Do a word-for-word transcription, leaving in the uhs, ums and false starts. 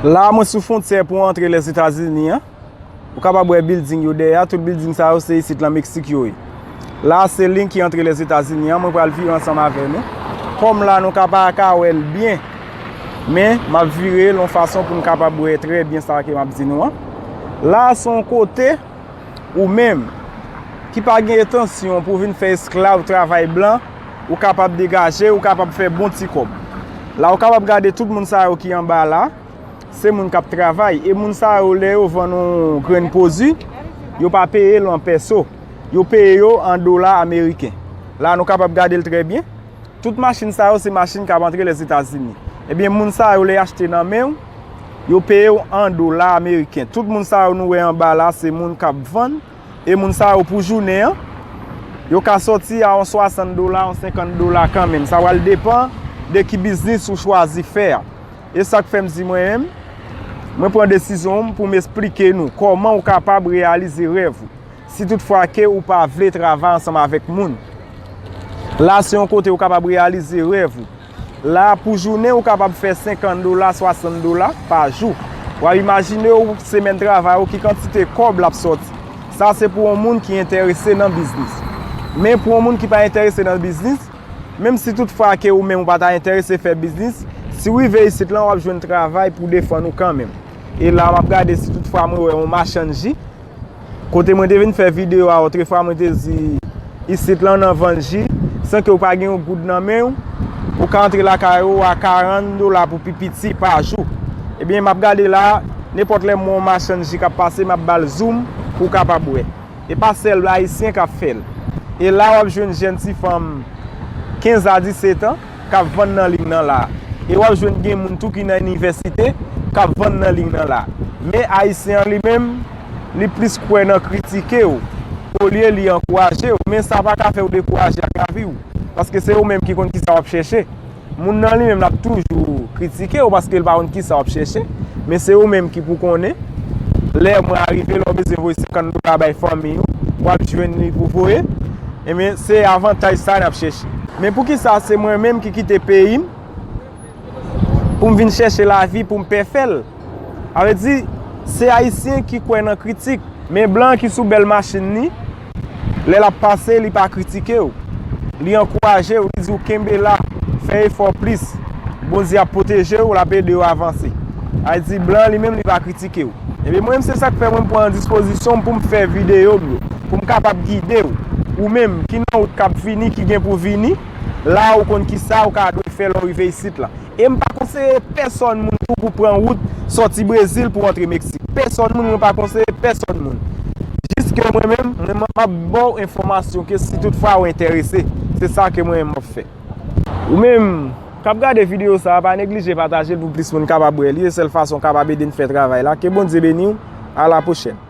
La a mwen sou fwontyè pou antre Lèzetazini an. Ou kapab wè bilding yo dèyè a, tout bilding sa yo se isit lan Meksik yo ye. La a se liy ki antre Lèzetazini an, mwen pral vire ansanm avè nou. Kòm la nou ka pa ka wè l byen, men m ap vire l yon fason pou n kapab wè trè byen sa ke m ap di nou an. La a se yon kote ou menm ki pa gen entansyon pou vin fè esklav travay blan, ou kapab degaje, ou kapab fè bon ti kòb. La ou kapab gade tout moun sa yo ki anba la, se moun k ap travay. E moun sa yo, lè yo vann yon grenn pwodui, yo pa peye l an pèso. Yo peye yo an dola ameriken. La nou kapab gade l trè byen. Tout machin sa yo se machin k ap antre Lèzetazini. Ebyen, moun sa yo lè y achte nan men w, yo peye w an dola ameriken. Tout moun sa yo nou wè anba la se moun k ap vann. E moun sa yo pou jounen an, yo ka sòti a yon swasant dola, yon senkant dola kanmenm. Sa pral depann de ki biznis ou chwazi fè a. E sa k fè m di mwen menm, mwen pran desizyon m pou m esplike nou kòman ou kapab reyalize rèv ou. Si toutfwa ke ou pa vle travay ansanm avèk moun, la se yon kote ou kapab reyalize rèv ou. La pou jounen ou kapab fè senkant dola, swasant dola pa jou. W ap imajine w semèn travay ou ki kantite kòb l ap sòti. Sa se pou yon moun ki enterese nan biznis. Men pou yon moun ki pa enterese nan biznis, menm si toutfwa ke ou menm ou pa ta enterese fè biznis, si w rive isit lan w ap jwenn travay pou defann ou kanmenm. E la m ap gade si toutfwa mwen wè yon machann ji. Kote mwen te vin fè videyo a, otrefwa mwen te di isit lan nan vann ji, san ke w pa gen yon goud nan men w, ou ka antre lakay ou a karant dola pou pi piti pa jou. Ebyen, m ap gade la, nenpòt lè m wè yon machann ji k ap pase, m ap ba l zoom pou w kapab wè. E pa sèl Ayisyen k ap fè l. E la w ap jwenn jèn ti fanm kenz a disèt an k ap vann nan liy nan la. E w ap jwenn gen moun tou ki nan inivèsite k ap vann nan liy nan la. Men Ayisyen an li menm, li plis kwè nan kritike w olye li ankouraje w. Men sa pa ka fè w dekouraje ak lavi w. Paske se ou menm ki konn kisa w ap chèche. Moun nan li menm l ap toujou kritike w paske l pa konn kisa w ap chèche. Men se ou menm ki pou konnen. Lè mwa a rive, lè w bezwen voye senkant dola bay fanmi w, w ap jwenn li pou voye. Ebyen, se avantaj sa n ap chèche. Men poukisa se mwen menm ki kite peyi m pou m vin chèche lavi pou m pè fè l? Sa vle di, se Ayisyen ki kwè nan kritik. Men blan ki sou bèl machin li, lè l ap pase, li pa kritike w. Li ankouraje w, li di w kenbe la, fè efò plis. Bondye ap pwoteje w, l ap ede w avanse. Sa vle di, blan li menm, li pa kritike w. Ebyen, mwen menm, se sa k fè mwen pran dispozisyon m pou m fè videyo m yo, pou m kapab gide w. Ou menm, ki nan wout k ap vini, ki gen pou vini, la ou konn kisa ou ka dwe fè lè w rive isit la. E m pa konseye pèsòn moun tou pou pran wout sòti Brezil pou antre Meksik. Pèsòn moun, mwen pa konseye pèsòn moun. Jis ke mwen menm, mwen m ap ba w enfòmasyon ke si toutfwa ou enterese, se sa ke mwen menm m ap fè. Ou menm k ap gade videyo sa a, pa neglije pataje l pou plis moun kapab wè li. E sèl fason w kapab ede n fè travay la. Ke Bondye beni w. A la pwochèn.